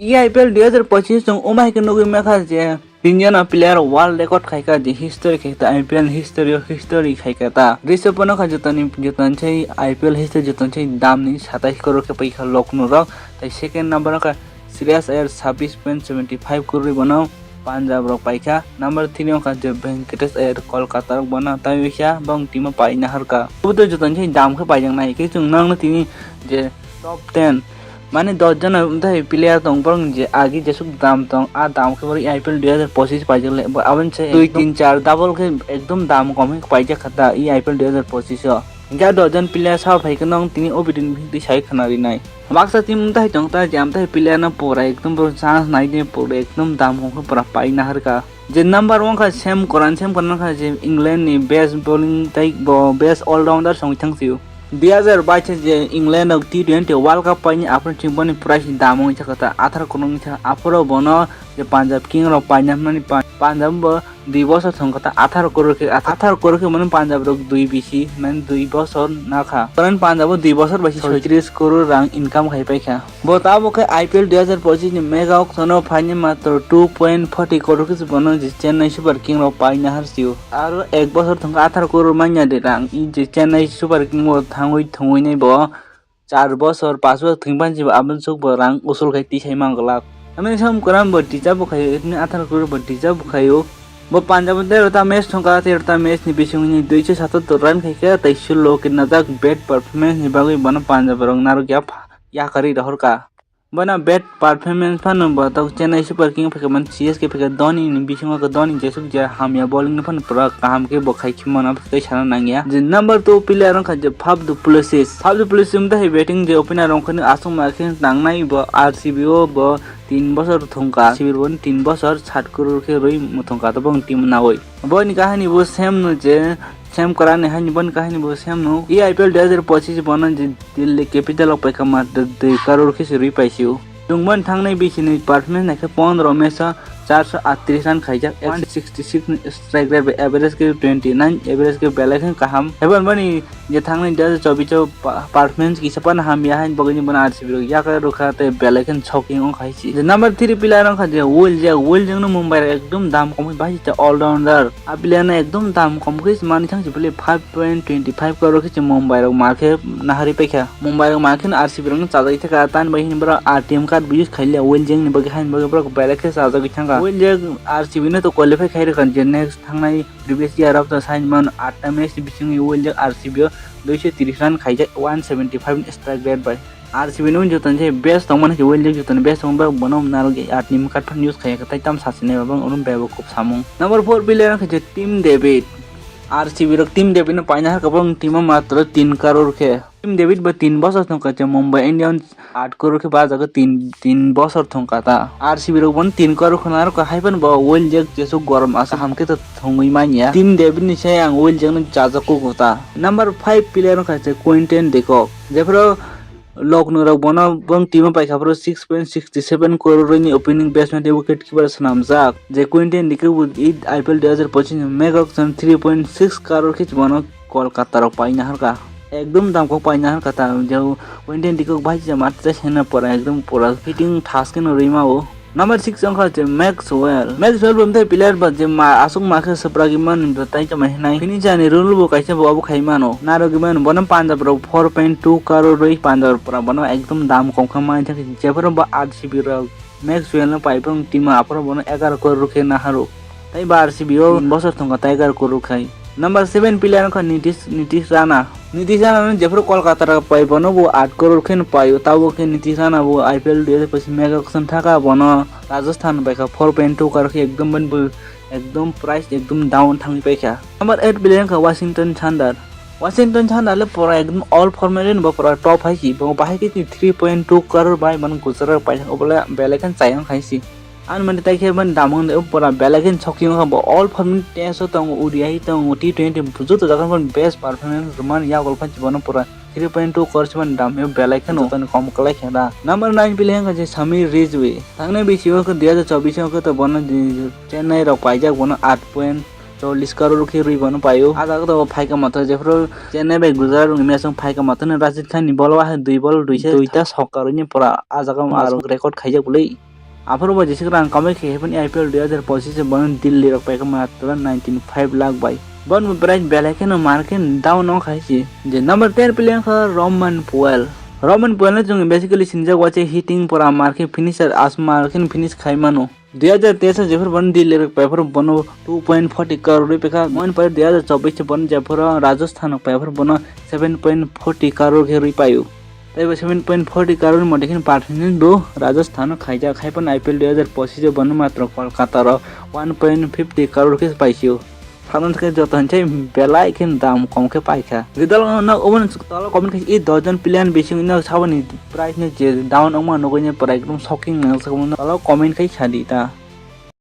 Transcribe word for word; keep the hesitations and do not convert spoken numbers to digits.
E I P L dui hazar pochis chwng umai khe nugwi mankha je tini jona player world record khaikha, je history khaikha, I P L history o history khaikha ta. Rishabh Pant kha jotoni, jotoni sai I P L history jotoni sai damni satais crore khe paikha Lucknow rok. Tai second number kha Shreyas Iyer sabbish point seventy five crore bono Punjab rok paikha. Number three wngkha je Venkatesh Iyer Kolkata rok bono tai wngkha bong team o paina harkha. Obo to jotoni sai dam khe paijaknai khe chwng nangno tini je top ten mane dos jona tei player tong borok je agi jesuk dam tong a dam khe borok I P L dui hazar pochis paijak le aboni se dui tin char double khe ekdom dam kom khe paijak kha ta I P L dui hazar pochis o. Hingke a dos jon player sa phai khe nong tini o video ni bisingtwi sai khna rinai. Baksa team wng tai tong ta je amtai player no pura ekdom borok chance nai de pura ekdom dam kom khe pura paina harkha. Je number one kha Sam Curran, Sam Curran kha je England ni best bowling tei bo best all rounder song thang sio. Dui hazar bais je England rok T twenty World Cup paini aphuru chwng boni price ni dam wngwi thangkha ta atharo crore wngwi thangkha. Aphuru bono je Punjab King rok paina hwnmani pa-, Punjab bo dui bosor thangkha ta atharo crore khe, atharo crore khe mano Punjab rok dui bisi mane dui bosor nakha. Karon Punjab o dui bosor bai soitris crore rang income khai paikha. Bo tabuk khe I P L dui hazar pochis ni mega auction o phaini matro two point forty crore khe se bono je Chennai Super King rok paina harsio. Aro ek bosor thangkha atharo crore manya de rang. I je Chennai Super King bo thangwi thangwi nai bo char bosor, panch bosor thwng phan se bo aboni swk bo rang usul khai tisai man glak. Tamni Sam Curran bo deserve bo khaio, itni atharo crore bo deserve bo khaio. Bo Punjab o tero ta match thangkha, tero ta match ni bisingni duiso satattor run khaikha, tei sullo khe najak bad performance ni bagwi bono Punjab rok narwk ya pha-, yakarwi rohorkha. Bono bad performance phano bo tok Chennai Super King phaikha man C S K phaikha Dhoni ni bisingo khe Dhoni jesuk je hamya bowling no phano pura kaham khe bo khai khimano tei sana nangya. Je number two player wngkha je Faf du Plessis. Faf du Plessis wngkha hai batting je opener wngkha ni aswk ma khe nangnai bo R C B o bo tin bosor thwngkha. R C B bo tin bosor sat crore khe rwi mwthwngkha tabuk team nawi. Boni kahini bo same no je Sam Curran ni haini boni kahini bo same no. E I P L dui hazar pochis bono je Delhi Capital o paikha ma dui crore khe se rwi paisio. Chwng boni thangnai bisini performance naikhe pondro match o charso attris run khaijak, one sixty six ni strike rate bai average khe twenty nine, average khe belai khe kaham. Haibo boni je thangnai dui hazar chobbish o pa-, performance kisa phano hamya haini bagwi bono R C B rok yakarwi rwkha tei belai kheno shocking wngkha hai se. Je number three player wngkha je Will Jack, Will Jack no Mumbai rok ekdom dam kom khe bahai se all rounder. A player no ekdom dam kom khe se manwi thang se bole five point twenty five crore khe se Mumbai rok ma khe naharwi paikha. Mumbai rok ma khe R C B rok no chajagwi thangkha, tani bai hini borok R T M card bo use khailiya Will Jack ni bagwi haini bagwi borok belai khe chajagwi thangkha. Will Jack R C B no to qualify khai rwkha je next thangnai previous year rok to saimano atta match ni bisingwi Will Jack R C B o duiso tris run khaijak, one seventy five ni strike rate bai. R C B ni wngwi jotoni se best tongmani se Will Jack jotoni best tongmani bagwi bono narwk atni mwkhat phano use khaiya kwtai tam sasinai ba bang orom bebo kub samung. Number four player wngkha je Tim David. R C B rok Tim David no paina harkha bang team o matro tin crore khe. Tim David bo tin bosor thwngkha je Mumbai Indians aat crore khe bajago tin, tin bosor thwngkha ta. R C B rok bono tin crore khwna rwkha hai phano bo Will Jack jesuk gorom asa ham khe to thwngwi manya. Tim David ni se ang Will Jack no chajak kugo ta. Number five player wngkha je Quinton de Kock. Jephuru Lucknow rok bono bong team o paikha phuru six point sixty seven crore ni opening batsman tei wicket keeper swnamjak. Je Quinton de Kock bo I P L dui hazar pochis ni mega auction three point six crore khe bono Kolkata rok paina harkha. Ekdom dam kok paina harkha ta, je Quinton de Kock bai je mat je sena pora ekdom pura fitting thas khe no rima o. Number six wngkha je Maxwell. Maxwell bo mtai player ba je ma aswk ma khe swpragwi mano tai tamo hinai. Finish ani rule bo kaisa bo abo khai mano. Narwgwi mano bono Punjab rok four point two crore rwi Punjab rok pura bono ekdom dam kom kha mani thangwi jephuru bo R C B rok Maxwell no pai phang team o aphuru bono egaroh crore rw khe naharo. Tai ba R C B o tin bosor thwngkha tai egaroh crore rw khai. Number seven player wngkha Nitish, Nitish Rana. Nitish Rana no jephuru Kolkata rok pai bono bo aat crore khe no pai o. Tabuk khe Nitish Rana bo I P L dui hazar pochis mega auction thaka bono Rajasthan bai kha four point two crore khe ekdom boni bo ekdom price ekdom down thangwi paikha. Number eight player wngkha Washington Sundar. Washington Sundar le pura ekdom all format ni bo pura top hai si, bo bahai khe three point two crore bai mano Gujarat pai, obole belai khe chayang hai si. Ani mani tai khe ban damung de pura belai khe sokiyong kha bo all format test o tongo, O D I tongo, T twenty joto jaga ni best performance rwmani yago phai si bono pura three point two crore si ban dam yo belai khe no tani kom kwlai khe da. Number nine player wngkha je Samir Rizvi. Thangnai bisi o khe dui hazar chobbish o khe to bono di-, Chennai rok paijak bono aat point chollish crore khe rwi bono paio. A jaga to phaika matha jephuru Chennai bai Gujarat rokni match wng phaika matha no Rashid Khan ni bol wahai dui bol dui se duita sokka rwini pora a jaga aro record khaijak bwlwi. Aphuru bo jesa kwrwng kamai khe hephani I P L dui hazar pochish o bono Delhi rok paikha matro ninety five lakh bai. Bono price belai kheno market down wng khai se. Je number ten player kha Roman Puel. Roman Puel no chwng basically sinijak wache hitting pora market finisher as market finish khai mano. Dui hazar teis o jephuru bono Delhi rok paipharu bono two point forty crore rwi paikha. Moin pore dui hazar chobbish o bono jephuru Rajasthan rok paipharu bono seven point forty crore khe rwi paio. Tei bo seven point forty crore ni mote khe performance bo Rajasthan o khaijak, hai phano I P L dui hazar pochish o bono matro Kolkata ro one point fifty crore khe paisio. Sakno khe joto hinsai belai khe dam kom khe paikha. Gidal no obo tolo comment khai i dosh jon player bising no saboni price no je down wngma nugui ne pura ekdom shocking nang sakno tolo comment khai sadi ta.